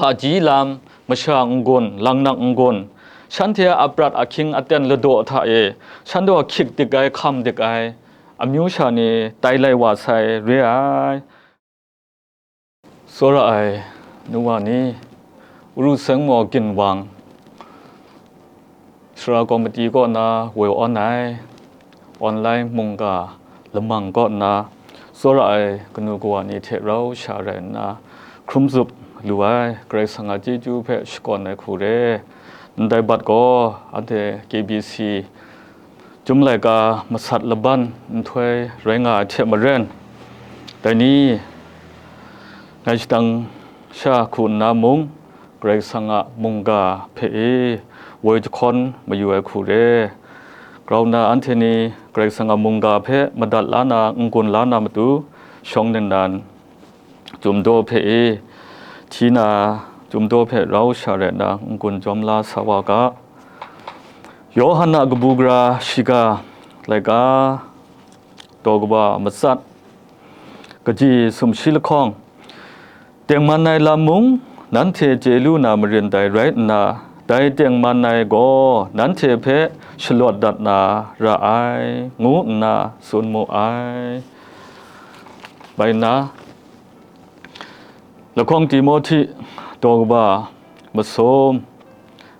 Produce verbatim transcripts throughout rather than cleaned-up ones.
hpaji lam, masha n-gun, langnak n-gun, shanhte a aprat ahkying aten ladaw hta e, shanhte a hkyik dik ai, hkam dik ai, amyu sha ni tai lai wa sai re ai. Tsawra ai nu wa ni, Uru Seng Maw Ginwang, Sara Komiti kaw na woi awn ai, online mungga lamang kaw nna, tsawra ai kanu kawa ni hte rau sha rai nna, hkrum zup lu ai Karai Kasang a chyeju hpe shakawn ai hku re. Ndai bat gaw, anhte K B C Chyum laika masat laban nhtoi rai nga ai hte maren, dai ni ngai shadang sha hku nna mung, Karai Kasang a mungga hpe e woi jahkawn mayu ai hku re. Grau nna anhte ni Karai Kasang a mungga hpe madat la na, n-gun la na matu, shawng nnan Chyum daw hpe e, hti na, Chyum daw hpe rau sha rai nna, n-gun jawm la sa wa ga. Yawhan a kabu gara shiga laika, daw kaba matsat, kaji sumshi lahkawng, tengman ai lam mung nanhte chye lu na marin dai rai nna, dai tengman ai gaw nanhte hpe shalawt dat na ra ai, ngu nna tsun mu ai. Bai nna, lahkawng Timohti daw kaba masum,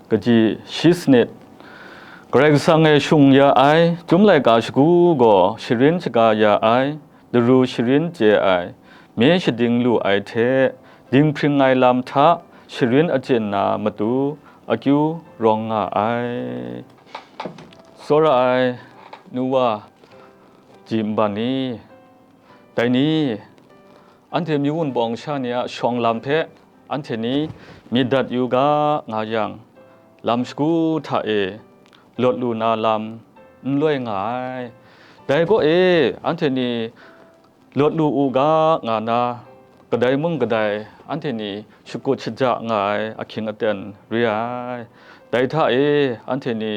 kaji shi sanit, Karai Kasang e shung ya ai, Chyum laika shagu gaw sharin shaga ya ai, daru sharin chye ai, me shading lu ai hte, dinghpring ai lam hta sharin achyin na matu akyu rawng nga ai. Tsawra ai nu wa ji nban ni, dai ni, anhte myu wunpawng sha ni a shawng lam hpe anhte ni myit dat yu ga nga yang, lam shagu hta e lawt lu na lam n loi nga ai. Dai kaw e anhte ni lawt lu u ga nga na, kadai mung kadai anhte ni shakut shaja nga ai ahkying aten re ai. Dai hta e anhte ni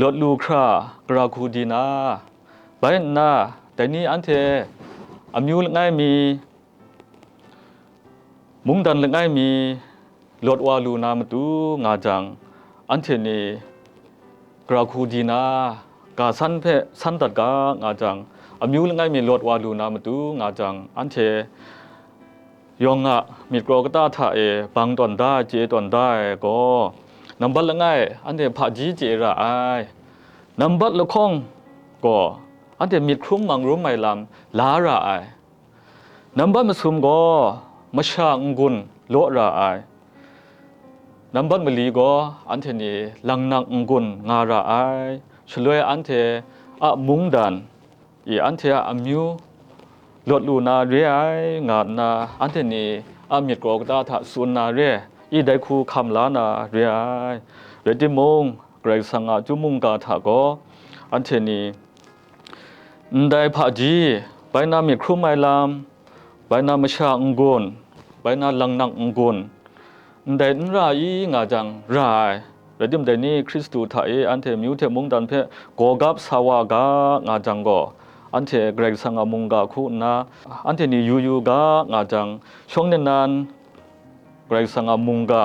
lawt lu hkra gara hku di na, bai nna, dai ni anhte amyu langai mi, mungdan langai mi, lawt wa lu na matu nga jang, anhte ni gara hku di na, ga san hpe san dat ga nga jang, amyu langai mi lawt wa lu na matu nga jang, anhte yawng a myit kraw kata hta e bang tawn da ai, chye tawn da ai gaw, nambat langai, anhte hpaji chye ra ai. Nambat lahkawng gaw, anhte myit hkrum mang rum ai lam la ra ai. Nambat masum gaw, masha n-gun law ra ai. Nambat mali gaw, anhte ni langnak n-gun nga ra ai. Shaloi anhte a mungdan, i anhte a amyu lawt lu na re ai, nga nna anhte ni a myit kraw kata hta tsun na re, i dai hku hkam la na re ai. Rai timung, Karai Kasang a Chyum mungga hta gaw, anhte ni ndai hpaji, bai na myit hkrum ai lam, bai na masha n-gun, bai na langnak n-gun, ndai n ra i nga jang, ra ai. Rai timung, dai ni Hkristu hta e anhte amyu hte mungdan hpe gawgap sa wa ga nga jang gaw, anhte Karai Kasang a mungga hku nna, anhte ni yu yu ga nga jang, shawng nnan, Karai Kasang a mungga,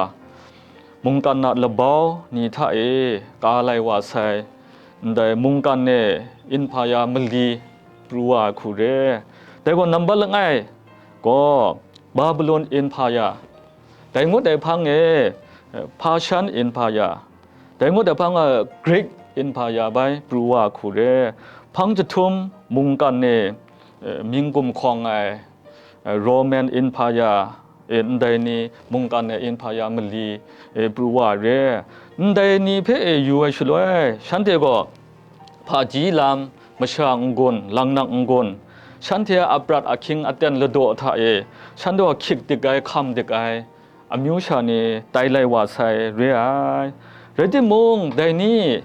mungkan a labau ni hta e ka lai wa sai, ndai mungkan e inhpa ya mali pru wa ai hku re. Dai gaw nambat langai gaw, Babilon inhpa ya, dai ngut ai hpang e, Hpashan inhpa ya, dai ngut ai hpang e, Grik inhpa ya bai pru wa ai hku re. Hpang jahtum mungkan e, e, mying gumhkawng ai, e, Roman inhpa ya, e, ndai ni mungkan e inhpa ya mali, e, pru wa ai re. Ndai ni hpe, e, yu ai shaloi, shanhte gaw hpaji lam, masha n-gun, langnak n-gun, shanhte a aprat ahkying aten ladaw hta e, shanhte a hkyik dik ai, hkam dik ai, amyu sha ni tai lai wa sai re ai. Rai timung, dai ni,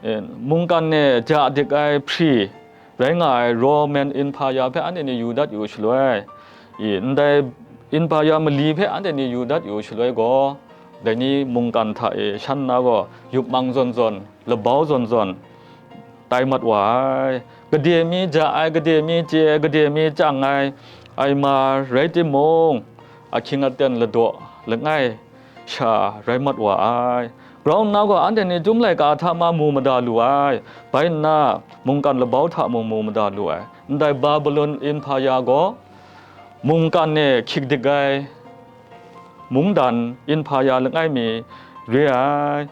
e, mungkan e ja dik ai hpri rai nga ai Roman inhpa ya hpe anhte ni yu dat yu shaloi, i, ndai inhpa ya mali hpe anhte ni yu dat yu shaloi gaw, dai ni mungkan hta e shan na gaw, yup mang zawn zawn, labau zawn zawn, tai mat wa ai. Gade mi ja ai, gade mi chye ai, gade mi chyang ai, ai ma rai timung, ahkying aten ladaw langai sha rai mat wa ai. Grau nna gaw, anhte ni Chyum laika hta ma mu mada lu ai, bai nna mungkan labau hta mung mu mada lu ai. Ndai Babilon Inhpa ya gaw mungkan e hkyik dik ai mungdan Inhpa ya langai mi re ai.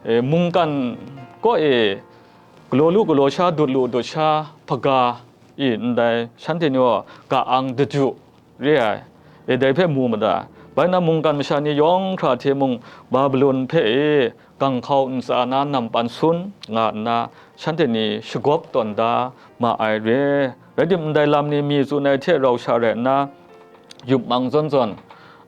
E, mungkan kaw e galaw lu galaw sha, dut lu dut sha, hpaga, i ndai shanhte ni gaw ka-ang daju re ai, e, dai hpe mu mada. Bai nna mungkan masha ni yawng hkra hte mung Babilon hpe e ganghkau ntsa na nampan sun nga nna, shanhte ni shagawp tawn da ma ai re. Rai tim, ndai lam ni mi tsun ai hte rau sha rai nna, yup mang zawn zawn,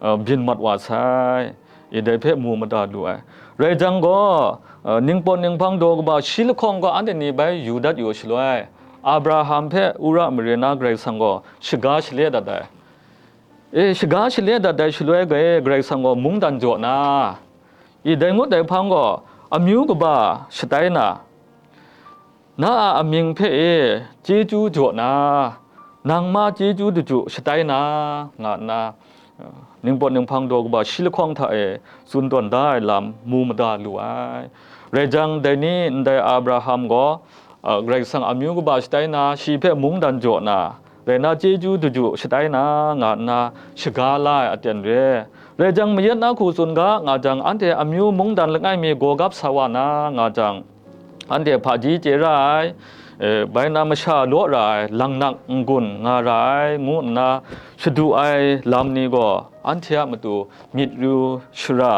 uh, byin mat wa sai, i dai hpe mu mada lu ai. Rai jang gaw, uh, ningpawt ninghpang daw kaba shi lahkawng gaw anhte ni bai yu dat yu shaloi, Abraham hpe Ura mare na Karai Kasang gaw shaga shale dat ai. E, shaga shale dat ai shaloi gaye Karai Kasang gaw mungdan jaw na, i dai ngut ai hpang gaw amyu kaba shatai na, na a amying hpe e chyeju jaw na, nang ma chyeju daju shatai na, nga nna, uh, ningpawt ninghpang daw kaba shi lahkawng hta e tsun tawn da ai lam mu mada lu ai. Rai jang, dai ni ndai Abraham gaw, uh, Karai Kasang amyu kaba shatai na, shi hpe mungdan jaw na, rai na chyeju daju shatai na, nga nna shaga la ai aten re. Rai jang, mayat na hku tsun ga, nga jang, anhte amyu mungdan langai mi gaw gap sa wa na, nga jang, anhte hpaji chye ra ai, e, bai na masha law ra ai, langnak n-gun nga ra ai, ngu nna shadu ai lam ni gaw anhte a matu myit ru shara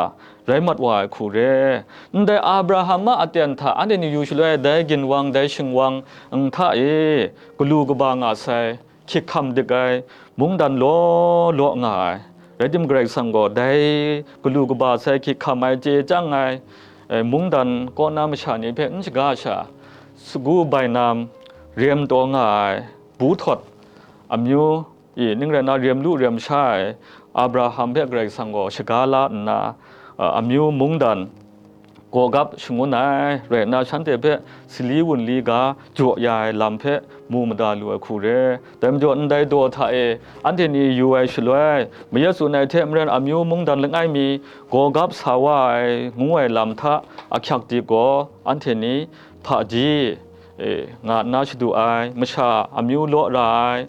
rai mat wa ai hku re. Ndai Abraham a aten hta anhte ni yu shaloi, dai ginwang, dai shingwang, ng hta e galu kaba nga sai, hkyik hkam dik ai mungdan law law nga ai. Rai tim, Karai Kasang gaw dai galu kaba sai hkyik hkam ai, chye chyang ai, e, mungdan kaw na masha ni hpe n shaga sha, sagu bainam rem taw nga ai, bu htawt amyu, i ning rai nna rem lu rem sha ai Abraham hpe Karai Kasang gaw shaga la nna, a, amyu mungdan gaw gap shangun ai, rai nna shanhte hpe sali wunli ga jaw ya ai lam hpe mu mada lu ai hku re. Dai majaw, ndai daw hta e anhte ni yu ai shaloi, mayat tsun ai hte maren amyu mungdan langai mi gaw gap sa wa ai, ngu ai lam hta ahkyak dik gaw, anhte ni hpaji, e, nga nna shadu ai, masha amyu law ra ai,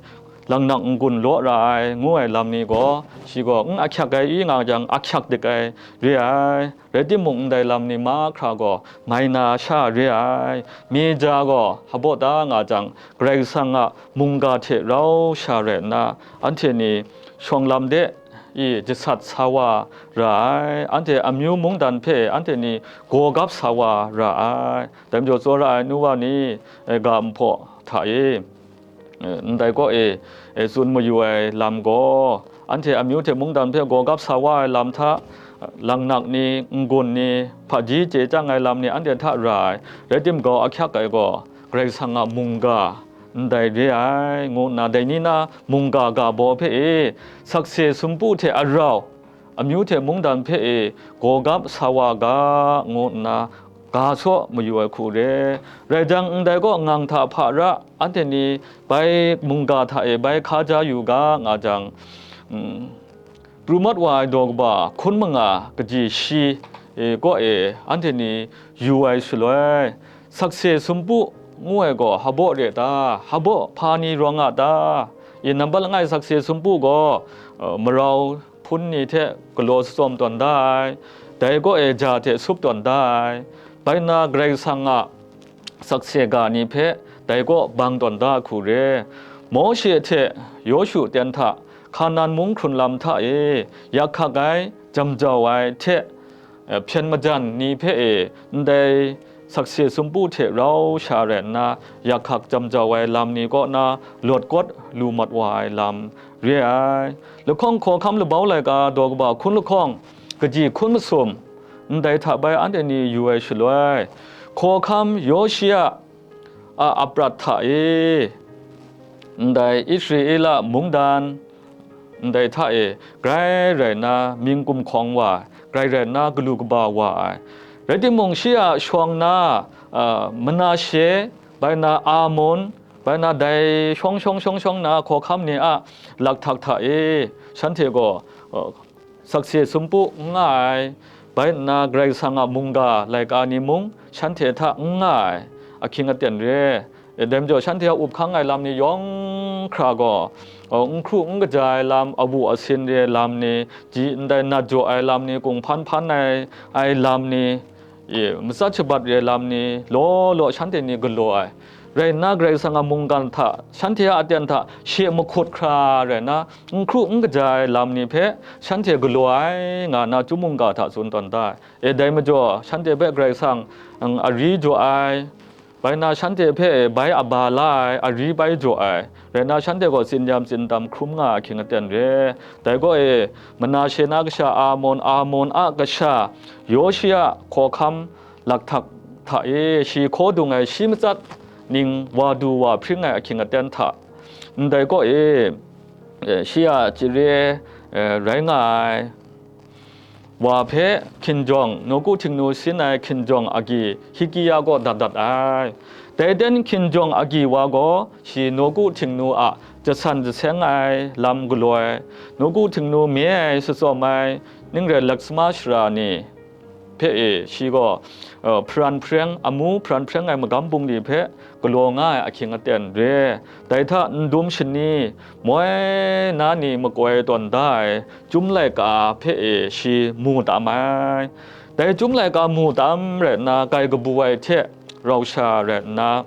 langnak n-gun law ra ai, ngu ai lam ni gaw, shi gaw n ahkyak ai i nga jang, ahkyak dik ai re ai. Rai timung, ndai lam ni mahkra gaw mai na sha re ai. Myi ja gaw hpabaw da nga jang, Karai Kasang a mungga hte rau sha rai nna, anhte ni shawng lam de i jasat sa wa ra ai, anhte amyu mungdan hpe anhte ni gaw gap sa wa ra ai. Dai majaw, tsawra ai nu wa ni, e, ga nhpaw hta e, e, ndai kaw e, e, tsun mayu ai lam gaw, anhte amyu hte mungdan hpe gaw gap sa wa ai lam hta, langnak ni, n-gun ni, hpaji chye chyang ai lam ni anhte hta ra ai. Rai tim, grau ahkyak ai gaw, Karai Kasang a mungga ndai re ai, ngu nna, dai ni na mungga ga baw hpe e, sakse sumpu hte arau, amyu hte mungdan hpe e gaw gap sa wa ga, ngu nna ga saw mayu ai hku re. Rai jang, ndai kaw ngang hta hpa ra, anhte ni bai mungga hta e bai hkaja yu ga, nga jang, mm, pru mat wa ai daw kaba hkun manga kaji shi, e, kaw e anhte ni yu ai shaloi, sakse sumpu ngu ai gaw hpabaw re ta? Hpabaw hpa ni rawng a ta? I nambat langai sakse sumpu gaw, e, marau hpun ni hte galaw shatsawm tawn da ai, dai kaw e ja hte sup tawn da ai, bai nna Karai Kasang a sakse ga ni hpe dai kaw bang tawn da ai hku re. Mawshe hte Yawshu ten hta Hkanan mung hkrun lam hta e yak hkak ai, jam jau ai hte, e, hpyen majan ni hpe e ndai sakse sumpu hte rau sha rai nna, yak hkak jam jau ai lam ni kaw na lawt kawt lu mat wa ai lam re ai. Lahkawng Hkawhkam Labau laika daw kaba hkun lahkawng kaji hkun masum ndai hta bai anhte ni yu ai shaloi, Hkawhkam Yawshe a a aprat hta e, ndai Israela mungdan ndai hta e grai rai nna mying gumhkawng wa ai, grai rai nna galu kaba wa ai. Rai timung, shi a shawng na, a, Manashe, bai na Amon, bai na dai shawng shawng shawng shawng na hkawhkam ni a lakhtak hta e shanhte gaw, a, sakse sumpu n nga ai, bai nna Karai Kasang a mungga laika ni mung shanhte hta n nga ai ahkying aten re. E, dai majaw, shanhte a up hkang ai lam ni yawng hkra gaw, o, n hkru n kaja ai lam, awu asin re ai lam ni, ji ndai nat jaw ai lam ni, kunghpan hpan ai, ai lam ni, e, matsat shabat re ai lam ni, law law shanhte ni galaw ai. Rai nna, Karai Kasang a mungkan hta, shanhte a aten hta she mahkut hkra rai nna, n hkru n kaja ai lam ni hpe shanhte galaw ai, nga nna chyum mungga hta tsun tawn da ai. E, dai majaw, shanhte hpe Karai Kasang, ang, ari jaw ai, bai na shanhte hpe bai aba la ai, ari bai jaw ai, rai nna shanhte gaw tsin-yam tsindam hkrum nga ai ahkying aten re. Dai gaw e, Manashe na kasha Amon, Amon a kasha Yoshia hkawhkam lahtak hta e, shi hkaw dung ai shi matsat ning wa du wa hpring ai ahkying aten hta, ndai kaw e, e, shi a chyare, e, rai nga ai wa hpe hkinjawng, nawku htingnu sin ai hkinjawng agyi Hikiya kaw dat dat ai. Dai ten hkinjawng agyi wa gaw shi nawku htingnu a jasan jaseng ai lam galaw ai, nawku htingnu me ai shatsawm ai, ning rai laksama sara ni hpe e, shi gaw, e, hparan hpreng, amu hparan hpreng ai magam bungli hpe galaw nga ai ahkying aten re. Dai hta n dum shani, moi na ni makoi tawn da ai chyum laika hpe e shi mu tam ai. Dai chyum laika mu tam rai nna, kai kabu ai hte rau sha rai nna,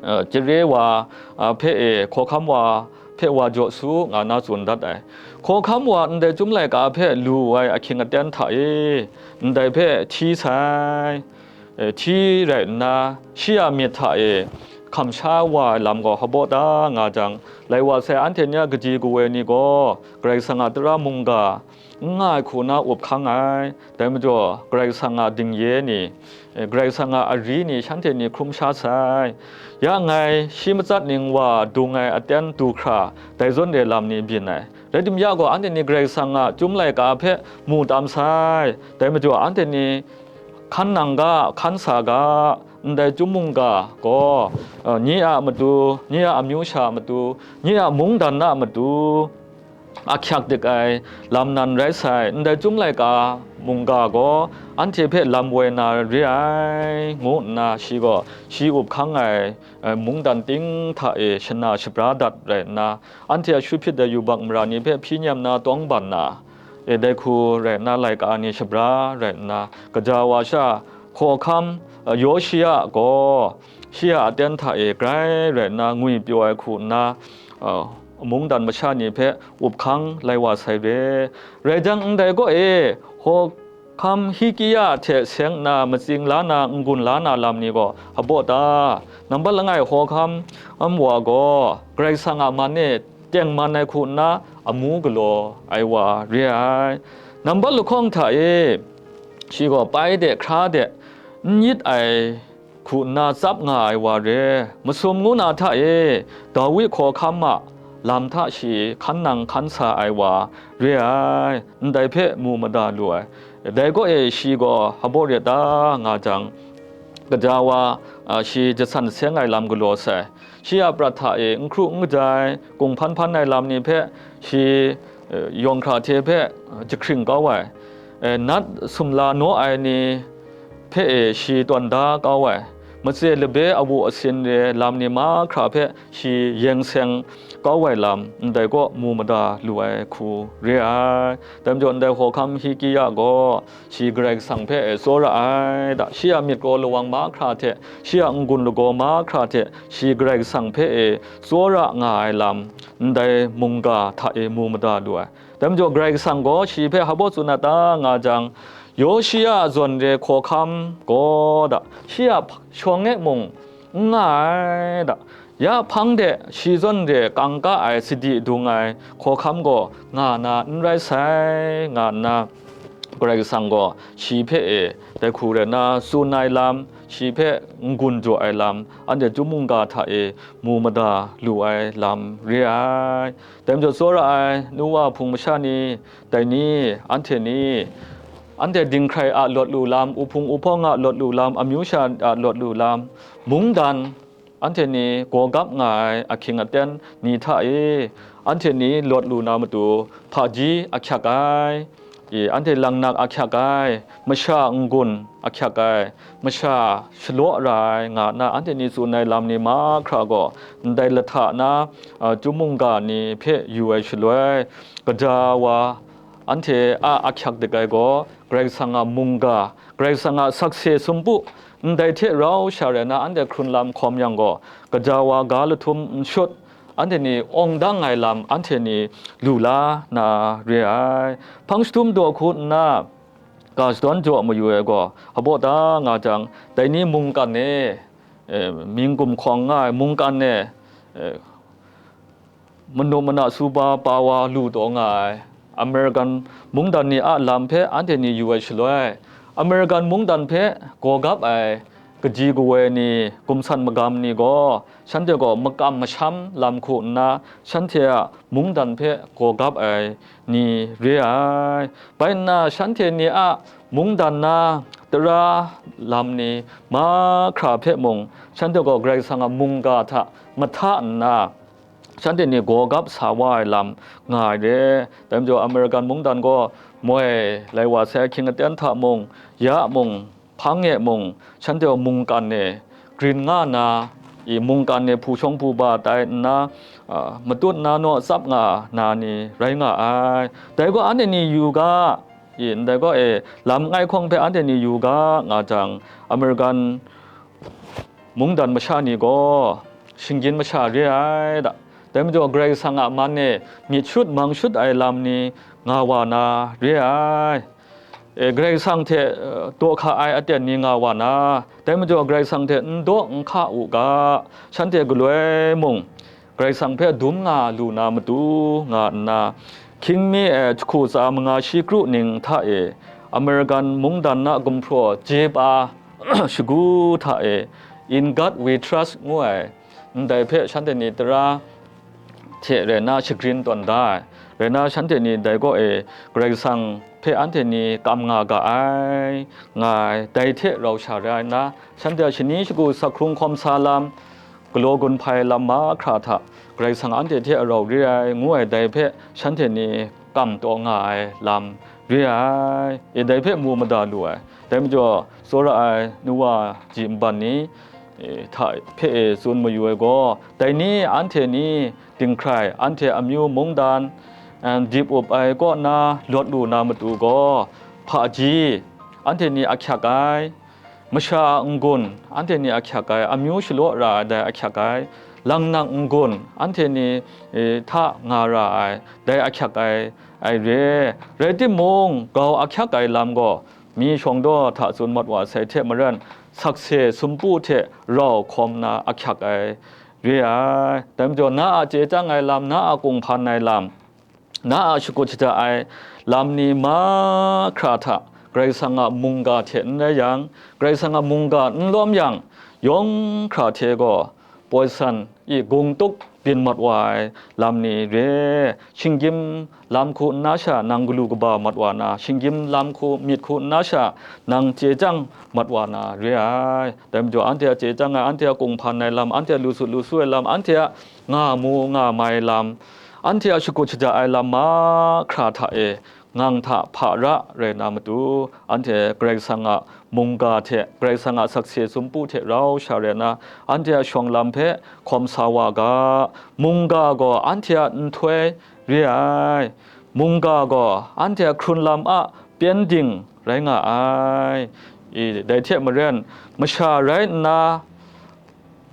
e, chyare wa, a, hpe e hkawhkam wa hpe wa jaw su, nga na tsun dat ai. Hkawhkam wa ndai chyum laika hpe lu ai ahkying aten hta e, ndai hpe hti sai. E, hti rai nna, shi a myit hta e hkam sha wa ai lam gaw hpabaw ta nga jang, lai wa sai anhte ni a kaji kawe ni gaw Karai Kasang a tara mungga n nga ai hku na up hkang ai. Dai majaw, Karai Kasang a dingye ni, e, Karai Kasang a ari ni shanhte ni hkrum sha sai. Ya ngai shi matsat ning wa dung ai aten du hkra, dai zawn re lam ni byin ai. Rai tim ya gaw, anhte ni Karai Kasang a chyum laika hpe mu tam sai. Dai majaw, anhte ni hkan nang ga, hkan sa ga, ndai chyum mungga gaw, e, nye a matu, nye a amyu sha a matu, nye a mungdan a matu, ahkyak dik ai lam nan rai sai. Ndai chyum laika mungga gaw anhte hpe lam woi na re ai, ngu nna shi gaw shi up hkang ai, e, mungdan ting hta e shana shabra dat rai nna, anhte a shu hpyit ai yubak mara ni hpe hpyi nyem na tawng ban na, e, dai hku rai nna, laika ni shabra rai nna, kaja wa sha, hkawhkam, e, Yoshia gaw shi a aten hta e grai rai nna ngwi pyaw ai hku nna, e, mungdan masha ni hpe up hkang lai wa sai re. Rai jang, ndai kaw e, hkawhkam Hikiya hte seng nna matsing la na, n-gun la na lam ni gaw hpabaw ta? Nambat langai hkawhkam, am wa gaw Karai Kasang a man e tengman ai hku nna amu galaw ai wa re ai. Nambat lahkawng hta e, shi gaw pai de hkra de n yit ai hku nna tsap nga ai wa re. Masum ngu na hta e, Dawi hkawhkam a lam hta shi hkan nang hkan sa ai wa re ai, ndai hpe mu mada lu ai. Dai kaw e shi gaw hpabaw re ta nga jang, kaja wa, a, shi jasan seng ai lam galaw sai. Shi a prat hta e n hkru n kaja ai, kunghpan hpan ai lam ni hpe shi, e, yawng hkra hte hpe, e, jahkring kau ai. E, nat sumla naw ai ni hpe e shi tawn da kau ai. Matse labe awu asin re lam ni mahkra hpe shi yeng seng kau ai lam, ndai kaw mu mada lu ai hku re ai. Dai majaw, ndai hkawhkam Hikiya gaw shi Karai Kasang hpe e tsawra ai da, shi a myit kraw lawang mahkra hte, shi a n-gun lagaw mahkra hte, shi Karai Kasang hpe e tsawra nga ai lam, ndai mungga hta e mu mada lu ai. Dai majaw, Karai Kasang gaw shi hpe hpabaw tsun na ta nga jang, Yoshia zawn re hkawhkam gaw da, shi a shawng e mung n nga ai da, ya hpang de shi zawn re kangka ai sadi dung ai hkawhkam gaw nga na n rai sai, nga nna, Karai Kasang gaw shi hpe e dai hku rai nna tsun ai lam, shi hpe n-gun jaw ai lam, anhte chyum mungga hta e mu mada lu ai lam re ai. Dai majaw, tsawra ai nu wa hpung masha ni, dai ni, anhte ni, anhte dinghkrai a lawt lu lam, uhpung uhpawng a lawt lu lam, amyu sha a lawt lu lam, mungdan, anhte ni gawgap nga ai ahkying aten ni hta e, anhte ni lawt lu na matu, hpaji ahkyak ai, i, anhte langnak ahkyak ai, masha n-gun ahkyak ai, masha shalaw ra ai nga nna, anhte ni tsun ai lam ni mahkra gaw, ndai lahta na, a, chyum mungga ni hpe yu ai shaloi, kaja wa anhte a ahkyak dik ai gaw, Karai Kasang a mungga, Karai Kasang a sakse sumpu, ndai hte rau sha rai na, anhte hkrun lam hkawm yang gaw, kaja wa ga lahtum n shut, anhte ni awng dang ai lam anhte ni lu la na re ai. Hpang jahtum daw hku nna, ga shadawn jaw mayu ai gaw, hpaw da nga jang, dai ni mungkan e, e, mying gumhkawng nga ai mungkan e, e, manu mana su ba pa wa lu taw nga ai American mungdan ni a lam hpe anhte ni yu ai shaloi, American mungdan hpe gaw gap ai kaji kawoi ni, gumsan magam ni gaw, shanhte gaw makam masham lam hku nna, shanhte a mungdan hpe gaw gap ai ni re ai. Bai nna, shanhte ni a mungdan na tara lam ni mahkra hpe mung, shanhte gaw Karai Kasang a mungga hta mahta nna, shanhte ni gaw gap sa wa ai lam nga ai re. Dai majaw, American mungdan gaw moi lai wa sai ahkying aten hta mung, ya mung, hpang e mung, shanhte gaw mungkan e grin nga na, i mungkan e hpu shawng hpu ba tai nna, a, matut na naw tsap nga na ni rai nga ai. Dai gaw anhte ni yu ga, i ndai gaw e lam ngai hkawng hpe anhte ni yu ga nga jang, American mungdan masha ni gaw shinggyim masha re ai da. Dai majaw, Karai Kasang a man e myit shut mang shut ai lam ni nga wa na re ai. E, Karai Kasang hte, e, daw hka ai aten ni nga wa na, dai majaw Karai Kasang hte n daw n hka u ga, shanhte galoi mung Karai Kasang hpe dum nga lu na matu nga nna, hkying mi e jahku tsa manga shi kru ning hta e, American mungdan na gumhpraw je pa shagu hta e, In God We Trust ngu ai, ndai hpe shanhte ni tara hte rai na shagrin tawn da ai, rai na shanhte ni dai kaw e Karai Kasang hpe anhte ni kam nga ga ai, nga ai, dai hte rau sha rai nna, shanhte a shani shagu sak hkrung hkawm sa lam, galaw gun hpai lam mahkra hta Karai Kasang anhte hte rau re ai, ngu ai, dai hpe shanhte ni kam taw nga ai lam re ai, e, dai hpe mu mada lu ai. Dai majaw, tsawra ai nu wa ji nban ni, e, hta hpe e tsun mayu ai gaw, dai ni anhte ni dinghkrai, anhte amyu mungdan, em, dip up ai kaw na lawt lu na matu gaw, hpaji anhte ni ahkyak ai, masha a n-gun anhte ni ahkyak ai, amyu shalaw ra ai dai ahkyak ai, langnak n-gun anhte ni, e, hta nga ra ai dai ahkyak ai, ai re. Rai timung, grau ahkyak ai lam gaw, mi shawng daw hta tsun mat wa sai hte maren, sakse sumpu hte rau hkawm na ahkyak ai re ai. Dai majaw, na a chye chyang ai lam, na a kunghpan ai lam, na a shakut shada ai lam ni mahkra hta Karai Kasang a mungga hte n rai yang, Karai Kasang a mungga n lawm yang, yawng hkra hte gaw, poison i gung tuk byin mat wa ai lam ni re. Shinggyim lam hku nna sha nang galu kaba mat wa na, shinggyim lam hku myit hku nna sha nang chye chyang mat wa na re ai. Dai majaw, anhte a chye chyang ai, anhte a kunghpan ai lam, anhte a lu sut lu su ai lam, anhte a nga mu nga mai lam, anhte a shakut shaja ai lam mahkra hta e, ngang hta hpa ra rai na matu, anhte Karai Kasang a mungga hte, Karai Kasang a sakse sumpu hte rau sha rai na, anhte a shawng lam hpe hkawm sa wa ga. Mungga gaw anhte a nhtoi re ai, mungga gaw anhte a hkrun lam a pyengdin rai nga ai. I, dai hte maren, masha rai nna,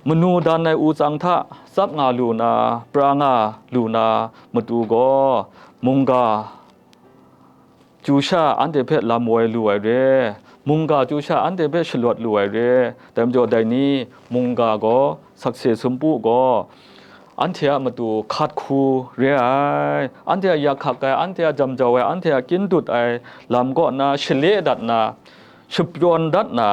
manu dan ai u tsang hta tsap nga lu na, pra nga lu na matu gaw, mungga chyu sha anhte hpe lam woi lu ai re, mungga chyu sha anhte hpe shalawt lu ai re. Dai majaw, dai ni mungga gaw, sakse sumpu gaw, anhte a matu hkat hku re ai, anhte a yak hkak ai, anhte a jam jau ai, anhte a kyin dut ai lam kaw na shale dat na, shapyawn dat na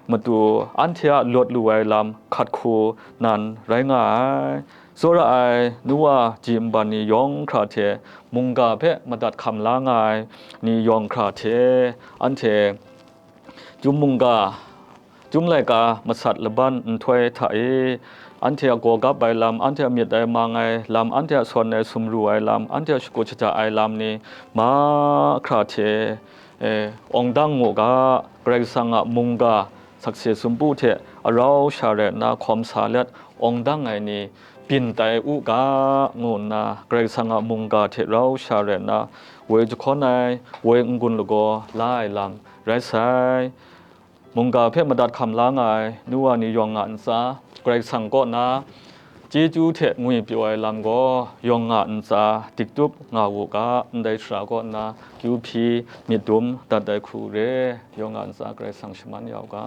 matu, anhte a lawt lu ai lam hkat hku nan rai nga ai. Tsawra ai nu wa ji nban ni yawng hkra hte, mungga hpe madat hkam la nga ai ni yawng hkra hte, anhte Chyum mungga, Chyum laika masat laban nhtoi hta e, anhte a gaw gap ai lam, anhte a myit ai mang ai lam, anhte a sawn ai sumru ai lam, anhte a shakut shaja ai lam ni mahkra hte, e, awng dang mu ga, Karai Kasang a mungga sakse sumpu hte arau sha rai nna hkawm sa let awng dang ai ni byin tai u ga, ngu nna Karai Kasang a mungga hte rau sha rai nna woi jahkawn ai, woi n-gun lagaw la ai lam rai sai. Mungga hpe madat hkam la nga ai nu wa ni yawng nga ntsa, Karai Kasang kaw na chyeju hte ngwipyaw ai lam gaw yawng nga ntsa diktup nga u ga, ndai sara kaw nna kyu hpyi myit dum dat ai hku re, yawng nga ntsa Karai Kasang shaman ya u ga.